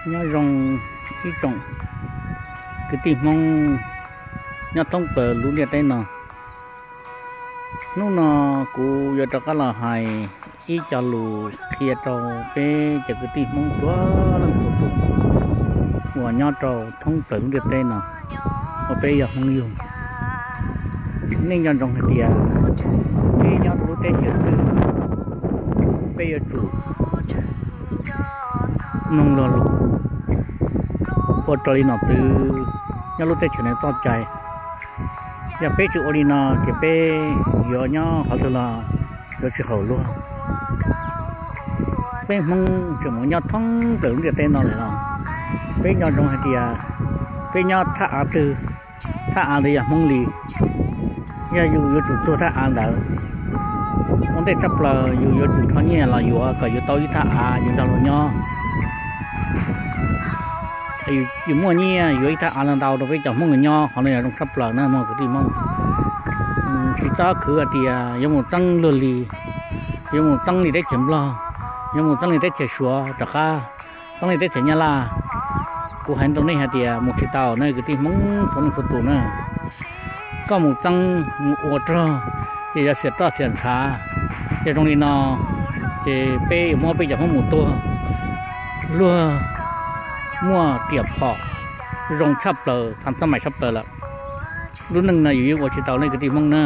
Nyob zoo ib tsoom kwv tij Hmoob nyob thoob plaws lub ntiaj teb no. Hnub no kuv yuav rov qab los hais ib co lus qhia rau peb cov kwv tij Hmoob txhua leej txhua tus uas nyob rau thoob plaws lub ntiaj teb no, uas peb yog Hmoob yug. Nej nco ntsoov hais tias peb nyob rau lub teb chaws twg, peb yuav tsum mloog luag lus, ua raws li nom tswv nyob lub teb chaws ntawd txoj cai. Yog peb tsis ua li no ces peb yuav nyob qhov twg los yuav tsis haum luag. Peb Hmoob tseem mus nyob thoob plaws lub ntiaj teb no lawm los, peb nco ntsoov hais tias peb nyob thaj av twg, thaj av ntawd yog Hmoob li. Yog yus yuav tsum txuag thaj av ntawd, ua ntej tshaj plaws yus yuav tsum rho nyiaj los yuav kom yus tau ib thaj av yus nrog luag nyob. Yus muaj nyiaj yuav ib thaj av ntau ntau rau peb cov Hmoob nyob, qhov no yog zoo tshaj plaws na mog kwv tij Hmoob. Tsis txhob khwv hais tias yuav mus txeeb luag li, yuav mus txeeb li teb chaws Nplog, yuav mus txeeb li teb chaws Suav rov qab, txeeb li teb chaws Nyab Laj. Kuv hais rau nej hais tias mus tsis tau na kwv tij Hmoob txhua leej txhua tus na. Koj mus txeeb mus ua rog ces yuav xiam roj xiam ntshav. Yog zoo li no ces peb yuav muab peb cov Hmoob mus tuag. Luag muaj riam phom zoo tshaj plaws, txaj muag tshaj plaws lawm. Lub neej no yus yeej ua tsis tau nej kwv tij Hmoob na.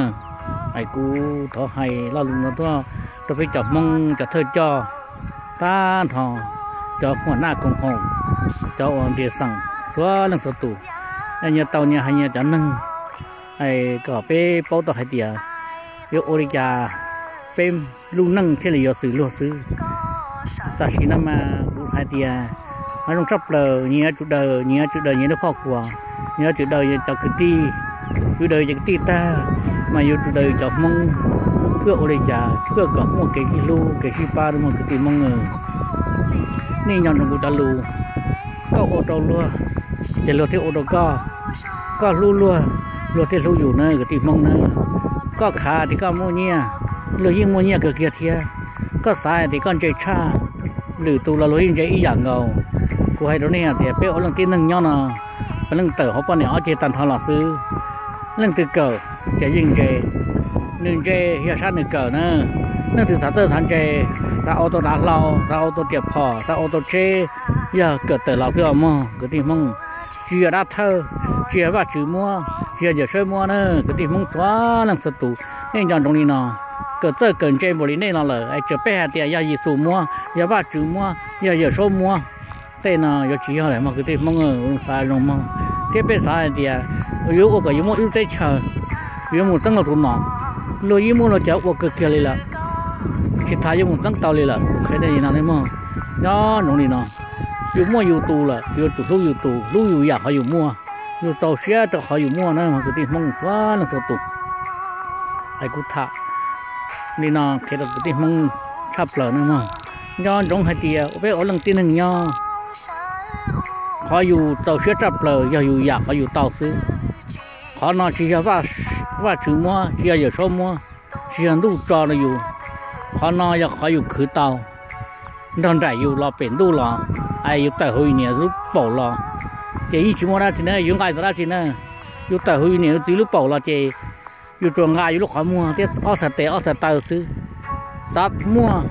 Es kuv thov hais lo lus no tuaj rau peb cov Hmoob cov thawj coj tag nrho, cov huam naj koom haum, cov uas ntias xeem txhua leej txhua tus, nyias tau nyias hais nyias cov neeg, kom peb paub tau hais tias yuav ua li cas peb lub neej thiaj li yuav xws luag xwb. Tam sim no mas kuv hais tias qhov zoo tshaj plaws nyias yuav tsum daws, nyias yuav tsum daws nyias lub qhoj kuas, nyias yuav tsum daws cov kwv tij, yuav daws cov kwv tij tag mas yuav tsum daws cov Hmoob, thiaj ua li cas thiaj kom muaj kev sib hlub kev sib pab rau mog kwv tij Hmoob. Nej nco ntsoov kuv cov lus, koj ua rau luag ces luag thiaj ua rau koj, koj hlub luag, luag thiaj hlub yus na kwv tij Hmoob na. Koj khav tias koj muaj nyiaj, luag yeej muaj nyiaj kawg kiag thiab. Koj xav hais tias koj ntse tshaj lwm tus los luag yeej ntse ib yam nkaus. Kuv hais rau nej hais tias peb ua leej tib neeg nyob no, peb leej tawm hauv poj niam ob ceg tag nrho los xwb. Leej twg kawm ces yeej ntse, nws ntse yog sab nws kawm na. Leej twg xav txawj xav ntse, xav ua tau dav hlau, xav ua tau riam phom, xav ua tau tsheb, yog kawm tawm los xwb os mog kwv tij Hmoob. Tsis yog dab thawj, tsis yog Vajtswv muab, tsis yog Yawm Saub muab na kwv tij Hmoob txhua leej txhua tus. Nej nco ntsoov li no, kawm txawj kawm ntse npaum li nej no lawm es tseem peb hais tias yog Yexus muab, yog Vajtswv muab, yog Yawm Saub muab, tej no yuav tsis yog lawm mog kwv tij Hmoob, xav zoo mog. Thiab peb xav hais tias yuav ua kom yuav muaj ib lub teb chaws, yuav mus txeeb luag tus nom, luag yeej muab luag cov ua kawg kiag li lawm, tsis tas yuav mus txeeb tau li lawm. Qhia nej li no nej mog, nyob ntsoov li no, yus muaj yus tus lawm yuav tsum hlub yus tus, hlub yus yam qhov yus muaj, yus txaus siab rau qhov yus muaj na mog kwv tij Hmoob txhua leej txhua tus. Es kuv tham li no qhia rau kwv tij Hmoob tshaj plaws na mog. Nco ntsoov hais tias peb ua leej tib neeg nyob, qhov yus txaus siab tshaj plaws yog yus yam qhov yus tau xwb. Qhov no tsis yog Vajtswv muab, tsis yog Yawm Saub muab, tsis yog ntuj tso rau yus. Qhov no yog qhov yus khwv tau, nrog nraim yus los pem ntuj los, es yus tawm hauv yus niam lub paum los, ces yeej tsis muaj dab tsi na, yus nqa tau dab tsi na. Yus tawm hauv yus niam yus txiv lub paum los ces yus tsuas nqa yus lub qhov muag thiab ob txhais tes ob txhais taw xwb. Xav muaj,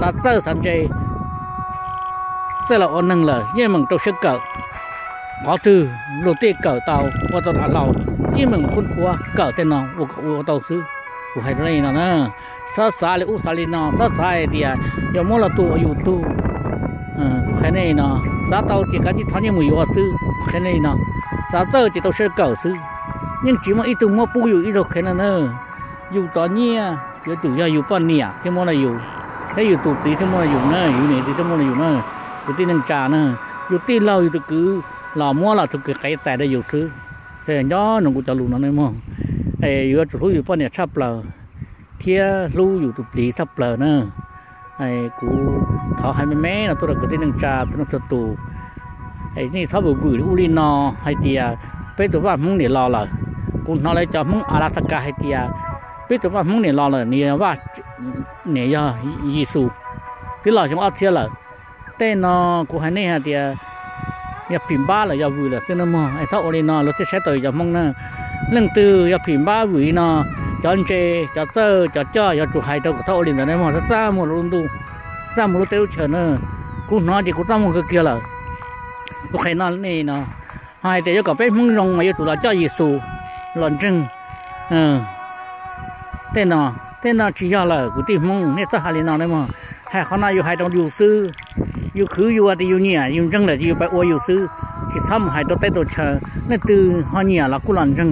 xav txawj xav ntse, txawj los ua neeg lawm yeej meem rau siab kawm. Qhov twg luag tej kawm tau ua tau dav hlau, yeej meem khub khuav kawm tej no ua tau xwb. Kuv hais rau nej no na, txhob xav li ub xav li no, txhob xav hais tias yog muab los tua ua yus tug. Kuv qhia nej no, xav tau ces kav tsij thov nyiaj mus yuav xwb. Kuv qhia nej no, xav txawj ces tau siab kawm xwb. Yeej tsis muaj ib tug muab pub yus ib zaug qhia no na. Yus cov nyiaj yuav tsum yog yus poj niam thiaj muab rau yus, thiab yus tus txiv thiaj muab rau yus na, yus niam txiv thiaj muab rau yus na. Kwv tij neej tsa na, yus tij laug yus tus kwv los muab los tug kwv qev txais rau yus xwb. Nco ntsoov kuv cov lus no nej mog, yuav tsum hlub yus poj niam tshaj plaws thiab hlub yus tus plig tshaj plaws na. Kuv thov hais me me no tuaj rau kwv tij neej tsa txhua leej txhua tus, nej txhob vwm vwm li ub li no hais tias peb tus vaj Hmoob niam los lawm. Kuv hnov lawv cov Hmoob Alaska hais tias peb tus vaj Hmoob niam los lawm, nws yog Vaj, nws yog Yexus, twb los xyoo ob txhiab lawm. Tej no kuv hais nej hais tias yog phim npab los yog vwm lawm xwb na mog, es txhob ua li no luag thiaj saib tau yus cov Hmoob na. Leej twg yog phim npab vwm li no, cov ntses cov txawj cov coj yuav tsum hais rau kom txhob ua li ntawd na mog, txaj muag lub ntuj, txaj muag lub teb lub chaw na. Kuv hnov ces kuv txaj muag kawg kiag lawm. Kuv qhia no nej no, ho hais tias yuav kom peb Hmoob zoo mas yuav tsum los coj Yexus los ntseeg. Tej no, tej no tsis yog lawm kwv tij Hmoob, nej txhob hais li no na mog. Hais qhov no yus hais rau yus xwb, yus khwv yus tias yus nyiam yus ntseeg lawm ces yus pab ua yus xwb, tsis txhob mus hais rau teb rau chaw. Leej twg ho nyiam los kuj los ntseeg.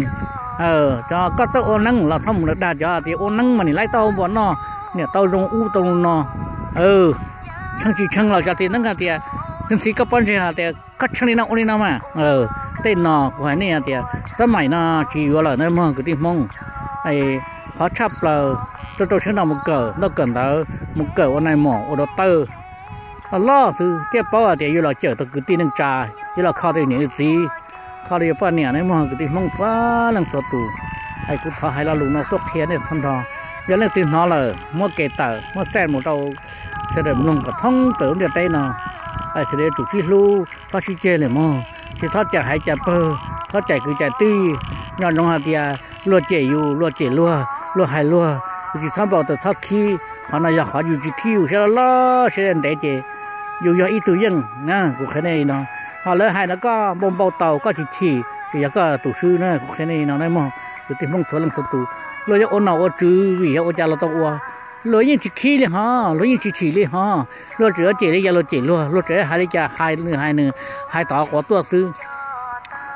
Cov koj txawj ua neeb los txhob mus dag cov tias ua neeb mas nim laib tau npua noj, niam tau zoo ub tau no. Tshee tsis tshee los cov tias neeb hais tias, ntxhi koj pob ntseg hais tias koj tshee li no ua li no mas. Tej no kuv hais nej tias xab maim no tsis yuav lawm na mog kwv tij Hmoob. Qhov tshaj plaws rau rau siab nrog mus kawm ntawv kawm ntawv, mus kawm ua nais mom ua dau tawj loj loj xwb thiaj paub hais tias yuav los cawm tau kwv tij neej tsa, yuav los kho tau niam txiv, kho tau yuav poj niam na mog kwv tij Hmoob txhua leej txhua tus. Es kuv thov hais lo lus no tuaj qhia nej txhua nrho. Yog leej twg hnov lawm muab kev tawm muab xaj mus rau sawv daws mloog kom thoob plaws lub ntiaj teb no. Sawv daws yuav tsum sib hlub txhob sib ceg li mog, tsis txhob cais haiv cais pawg, txhob cais kwv cais tij. Nco ntsoov hais tias luag cem yus luag cem luag, luag hais luag, yus tsis txhob npau taws txhob khib. Qhov no yog qhov yus tsis khib yus siab loj loj siab ntev ces yus yog ib tug yeej na kuv qhia nej li no. Ho lawv hais no koj npau npau taws koj chim chim ces yog koj tus swb na kuv qhia nej li no na mog kwv tij Hmoob txhua leej txhua tus. Luag yuav ua nom ua tswv vim yog ua cas los tau ua, luag yeej tsis khib li hos, luag yeej tsis chim li hos. Luag tseem yuav cem li cas luag cem luag, luag tseem hais li cas hais nws hais nws, hais tod quav tuaj xwb.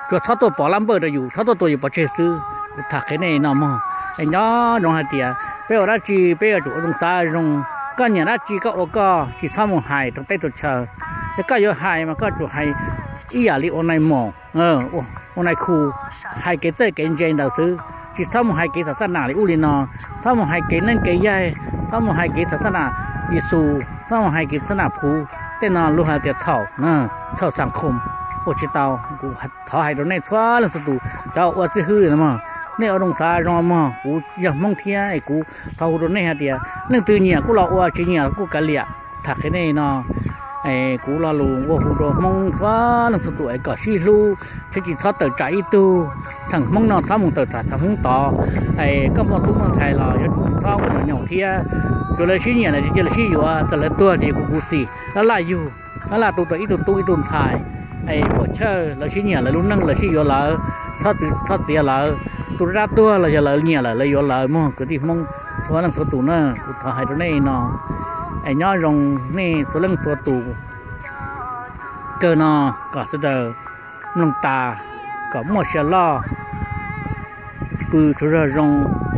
Tsuas txhob tuaj pov lab npawj rau yus, txhob tuaj tua yus pov tseg xwb. Kuv tham qhia nej no mog, es nco ntsoov hais tias peb ua dab tsi peb yuav tsum ua zoo xav zoo. Koj nyiam dab tsi koj ua koj, tsis txhob mus hais rau teb rau chaw. Yog koj yuav hais mas koj tsum hais ib yam li ua nais mom, ua nais khu, hais kev txawj kev ntse ntawd xwb, tsis txhob mus hais kev txhaum xab nam li ub li no, txhob mus hais kev neeb kev yaig, txhob mus hais kev txhaum xab nam Yexus, txhob mus hais kev xab nam phuv. Tej no luag hais tias txhaum, txhaum xam khoom, ua tsis tau. Kuv thov hais rau nej txhua leej txhua tus cov ua xib hwb no mog, nej ua zoo xav zoo mog. Kuv yog Hmoob thiab es kuv thov hu rau nej hais tias leej twg nyiam kuj los ua, tsis nyiam kuj kav liam. Tham qhia nej no, kuv lo lus ua hu rau Hmoob txhua leej txhua tus es kom sib hlub, tsis txhob tawm tsam ib tug. Txheem Hmoob no txhob mus tawm tsam txheem Hmoob tod. Koj muaj tub muaj ntxhais los yuav tsum txhob ua nyaum nyaum thiab. Tsuas lawv sib nyiam lawm ces cia lawv sib yuav, txawm lawv tuag ces yuav kuv kuv xim laj laj yug, laj laj tu rau ib tug tub ib tug ntxhais. Puas chawj, lawv sib nyiam lawv lub neej lawv sib yuav lawv, txhob txwv txhob txiav lawv. Tus dab tuag los yog lawv nyiam lawm lawv yuav lawv mog kwv tij Hmoob txhua leej txhua tus na. Kuv thov hais rau nej no, es nyob zoo nej txhua leej txhua tus. Kawg no kom sawv daws mloog tas, kom muaj sia loj, pw tsaug zog zoo,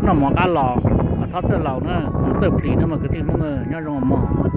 noj mov qab los, kom txhob txawj laus na, txawj plis na mog kwv tij Hmoob, nyob zoo mog.